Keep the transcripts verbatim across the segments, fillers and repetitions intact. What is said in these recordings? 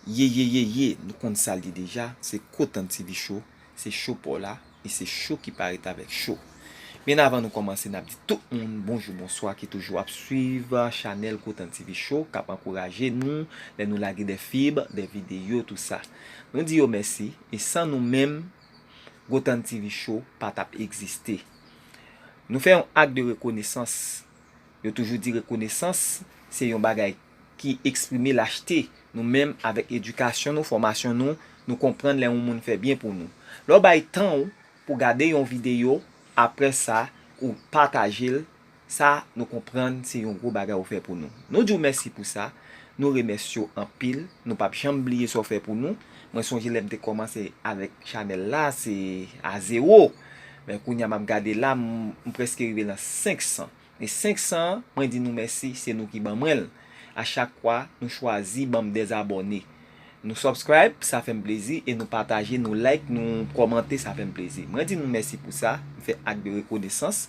Ye, ye, ye, ye, nou konn sa l ye deja, se Gotan TV Show, se show pa w la, e se show ki parèt avèk show. Byen avan nou kòmanse, n ap di tout moun bonjou, bonswa ki toujou ap swiv chanèl Gotan TV Show, k ap ankouraje nou lè nou lage de fib, de videyo, tou sa. Nou di yo mèsi, e san nou menm, Gotan TV Show pa t ap egziste. Nou fè yon ak de rekonesans. Yo toujou di rekonesans se yon bagay ki eksprime lachte. Nou menm, avèk edikasyon nou, fòmasyon nou, nou konprann lè yon moun fè byen pou nou. Lè w bay tan w pou gade yon videyo, apre sa, ou pataje l, sa nou konprann se yon gwo bagay ou fè pou nou. Nou di w mèsi pou sa, nou remèsye w anpil, nou p ap janm bliye sa w fè pou nou. Mwen sonje lè m te kòmanse avèk chanèl la, se a zewo. Men kounye a m ap gade la, m, m prèske rive nan senk san. E senk san an, mwen di nou mèsi, se nou ki ban mwen l. A chak fwa, nou chwazi ban m dèz abòne. Nou subscribe, sa fè m plezi, e nou pataje, nou like, nou kòmante, sa fè m plezi. Mwen di nou mèsi pou sa, m fè ak de rekonesans.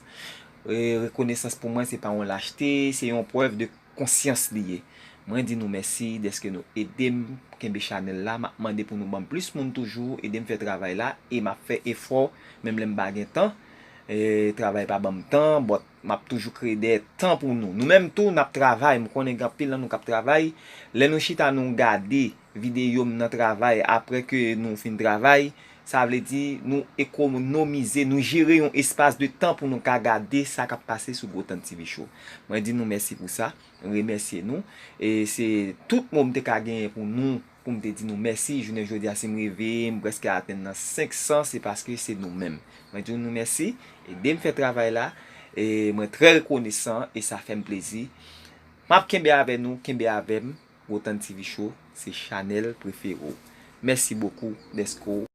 E rekonesans pou mwen, se pa yon lachte, se yon prèv de konsyans li ye. Mwen di nou mèsi dèske nou ede m kenbe chanèl la. M ap mande pou nou ban m plis moun toujou, ede m fè travay la, e m ap fè efò, menm lè m pa gen tan. E, travay pa ban m tan, but m ap toujou kreye de tan pou nou. Nou menm tou, n ap travay. M konnen gen anpil nan nou k ap travay. Lè nou chita, nou gade videyo m nan travay, apre ke nou fin travay, sa vle di nou ekonomize, nou jere yon espas de tan pou nou ka gade sa k ap pase sou Gotan TV Show. Mwen di nou mèsi pou sa, m remèsye nou. E se tout mo m te ka genyen pou nou, pou m te di nou mèsi. Jounen jodi a, si m rive, m prèske atenn nan senk san, se paske se nou menm. Mwen di nou mèsi, ede m fè travay la, e mwen trè rekonesan, e sa fè m plezi. M ap kenbe avè nou, kenbe avè m. Gotan TV Show, se chanèl prefere w. Mèsi bokou dèske w